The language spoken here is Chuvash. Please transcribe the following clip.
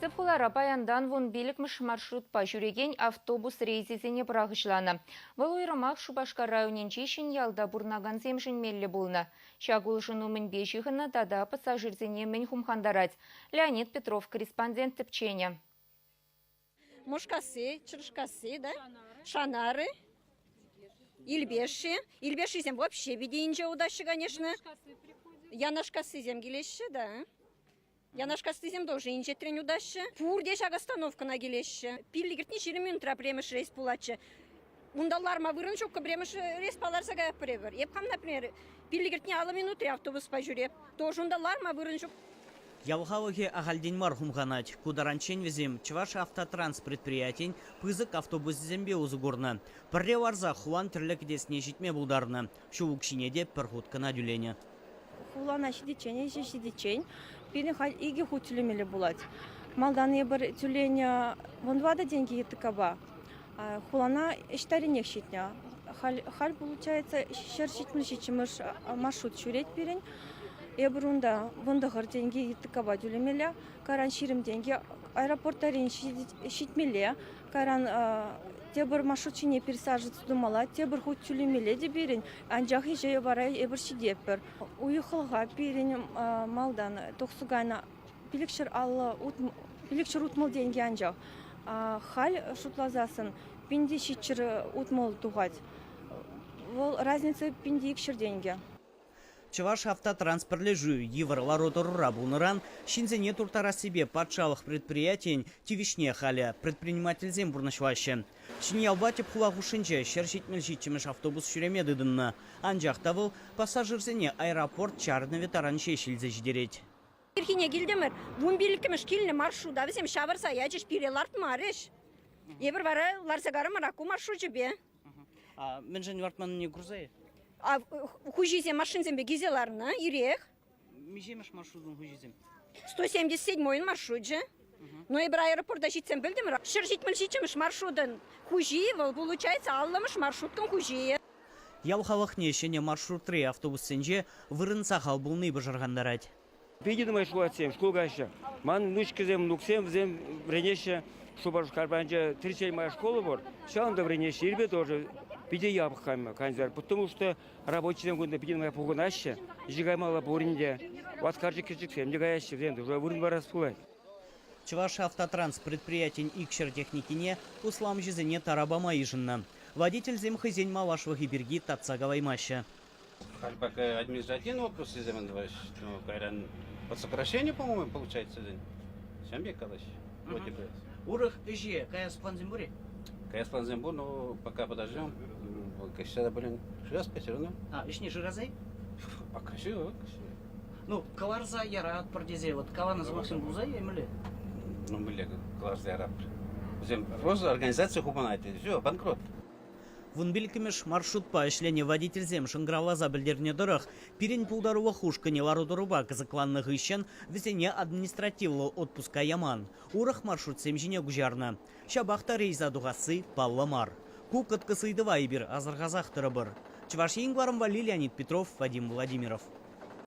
Тӗп хулара паянтан 15-мӗш маршрутпа ҫӳрекен автобус рейсӗсене пӑрахӑҫланӑ. Вӑл уйрӑмах Шупашкар районӗнчи Ҫӗньялта пурӑнакансемшӗн меллӗ пулнӑ. Ҫак улшӑну мӗнпе ҫыхӑннӑ тата пассажирсене мӗн хумхантарать? Леонид Петров корреспондент тӗпченӗ. Мошкасси, Чӑрӑшкасси, да? Шанары, Илпешши. Илпешшисем вообще питӗ инҫе утаҫҫӗ, конечно. Янашкассисем килеҫҫӗ, да. Янашкассисем тоже инҫетрен утаҫҫӗ. Пурте ҫак остановкӑна килеҫҫӗ. Пиллӗкӗртне 20 минутра пӗрремӗш рейс пулатчӗ. Унта ларма вырӑн ҫуккӑ, пӗрремӗш рейспа ларса каятпӑр эпир. Эп хам, например, пиллӗкӗртне 50 минутри автобуспа ҫӳреп. Тоже унта ларма вырӑн ҫук. Ял халӑхӗ ахальтен мар хумханать. Ку таранччен вӗсем Чӑваш автотранс предприятин пысӑк автобусӗсемпе усӑ курнӑ. Пӗрре ларса хулан тӗрлӗ кӗтесне ҫитме пултарнӑ. Ҫул укҫине те пӗр хут кӑна тӳленӗ. Хулана ҫитиччен, ӗҫе ҫитиччен пирӗн халь икӗ хут тӳлемелле пулать. Малтан эпир тӳленӗ 14 тенкӗ ЕТКпа. Хулана ӗҫ ҫитнӗ. Халь, халь получается 177-мӗш маршрут ҫӳрет пирӗн. Эпир унта 19 тенкӗ ЕТКпа тӳлемелле. Кайран 20 тенкӗ аэропорттарин ҫитмелле. Кайран тепӗр маршрут ҫине пересаживаться тумалла, тепӗр хут тӳлемелле те пирӗн. Анчах ӗҫе вара эпир ҫитетпӗр. Уйӑхлӑха пирӗн малтан тухса кайнӑ 560 тенкӗ анчах. Халь шутласассӑн 1760 тухать. Вӑл разница 1200 тенкӗ. Чӑваш автотранс пӗрлешӳ йывӑр лару-тӑрура пулнӑран ҫынсене турттарассипе патшалӑх предприятийӗн тивӗҫне халӗ предпринимательсем пурнӑҫлаҫҫӗ. Ҫӗньялпа тӗп хула хушшинче 177-мӗш автобус ҫӳреме тытӑннӑ. Анчах та вӑл пассажирсене аэропорт чарӑнӑвӗ таран ҫеҫ илсе ҫитерет. Ирхине килтӗмӗр, 15-мӗш килнӗ маршрута вӗсем ҫавӑрса ячӗҫ, пире лартмарӗҫ. Эпир вара ларса карӑмӑр ку маршручӗпе. Мӗншӗн лартманнине курса-и? А хуҫисем машинсемпе килсе ларнӑ ирех. Миҫемӗш маршрутӑн хуҫисем? 177-й маршручӗ. Но эпир аэропорта ҫитсен пӗлтӗмӗр, 177-мӗш маршрутӑн хуҫи вӑл, получается, 50-мӗш маршруткӑн хуҫийӗ. Ял халӑхне ҫӗнӗ маршрутри автобуссенче вырӑн сахал пулни пӑшӑрхантарать. Питӗ нумай шкулатсем, шкул каҫҫӗ. Ман внучкӑсем, внуксем, вӗсем вӗренеҫҫӗ. Шупашкар патӗнче 37-я школа пур, ҫавӑнта вӗренеҫҫӗ. Ирпе тоже питӗ япӑх кайма, потому что рабочисем кунта питӗ нумай пухӑнаҫҫӗ. Ӗҫе каймалла пурин те. Ват карчӑк-кӗрчӗксем те каяҫҫӗ, вӗсем тоже вырӑн парас пулать. Чӑваш автотранс предприятин икҫӗр техникине усламҫӑсене тара пама йышӑннӑ. Водительсем хӑйсен малашлӑхӗ пирки татса калаймаҫҫӗ. Халь пока административный отпуск сезон тӑваҫ, ну, кайран по сокращению, по-моему, получается день. Ҫавӑн пек калаҫ. Вроде бы. Урӑх ӗҫе каяс плансем пур-и? Каяс плансем пур, но пока подождем. Каҫса та блин, шырас все равно. А, ӗҫне шыраса-и? Пока ҫук. Ну, кӑларса яратпӑр тесе вот каланӑ сӑмахсем пулса-и мӗнле? Ну, мӗнле кӑларса яратпӑр? Вӗсем просто организация хупӑнать, все, банкрот. 15-мӗш маршрутпа ӗҫленӗ водительсем шӑнкӑравласа пӗлтернӗ тӑрӑх, пирӗн пултарулӑх ушкӑнӗ лару-тӑрупа кӑсӑкланнӑ хыҫҫӑн вӗсене административлӑ отпуска яман, урӑх маршрутсем ҫине куҫарнӑ. Ҫапах та рейса тухасси паллӑ мар. Ку кӑткӑс ыйтӑва эпир асӑрхасах тӑрӑпӑр. Чӑваш Ен кӑларӑм валли Леонид Петров, Вадим Владимиров.